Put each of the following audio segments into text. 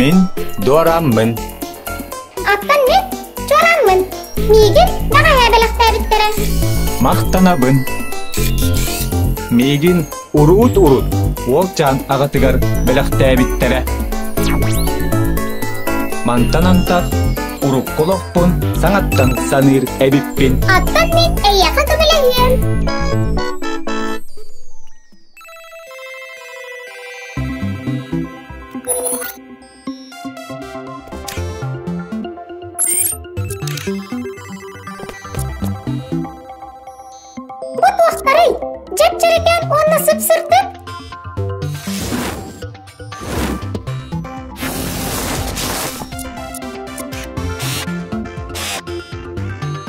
Мин дуорааммын. Оттон мин чуорааммын. Миигин бэҕэһээ бэлэхтээбиттэрэ. Махтанабын. Миигин уруут-урут уолчаан аҕатыгар бэлэхтээбиттэрэ. Мантан антах урукку олохпун саҥаттан саныыр эбиппин. Оттон мин эйиэхэ көмөлөһүөм. Бу туохтарый? Дьэп-дьэрэкээн уонна сып-сырдык?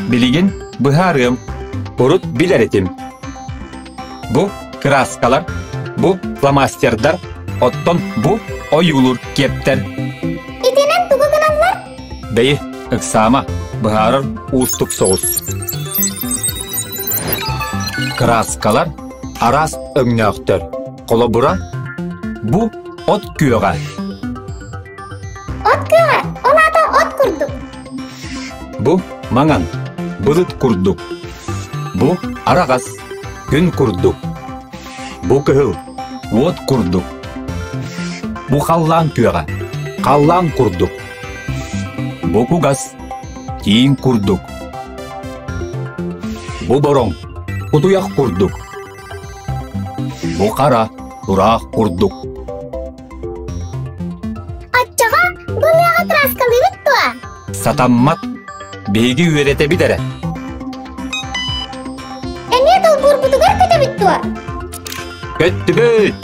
Билигин быһаарыам. Урут билэр этим. Бу кырааскалар, бу фломастердар, оттон бу ойуулуур киэптэр. Итинэн тугу гыналлар? Бэйи, ыксаама, быһаарар уустук соҕус. Кырааскалар араас өҥнөөхтөр. Холобура, бу от күөҕэ. От күөҕэ, ол аата от курдук. Бу маҥан, былыт курдук. Бу араҕас, күн курдук. Бу кыһыл, уот курдук. Бу халлаан күөҕэ, халлаан курдук. Бу кугас, тииҥ курдук. Бу бороҥ, кутуйах курдук. Бу хара, тураах курдук. Оччоҕо бу лыаҕы кырааскалыыбыт дуо? Сатаммат. Биһиги үөрэтэбит эрэ. Эмиэ долбуурбутугар көтөбүт дуо? Көттүбүт!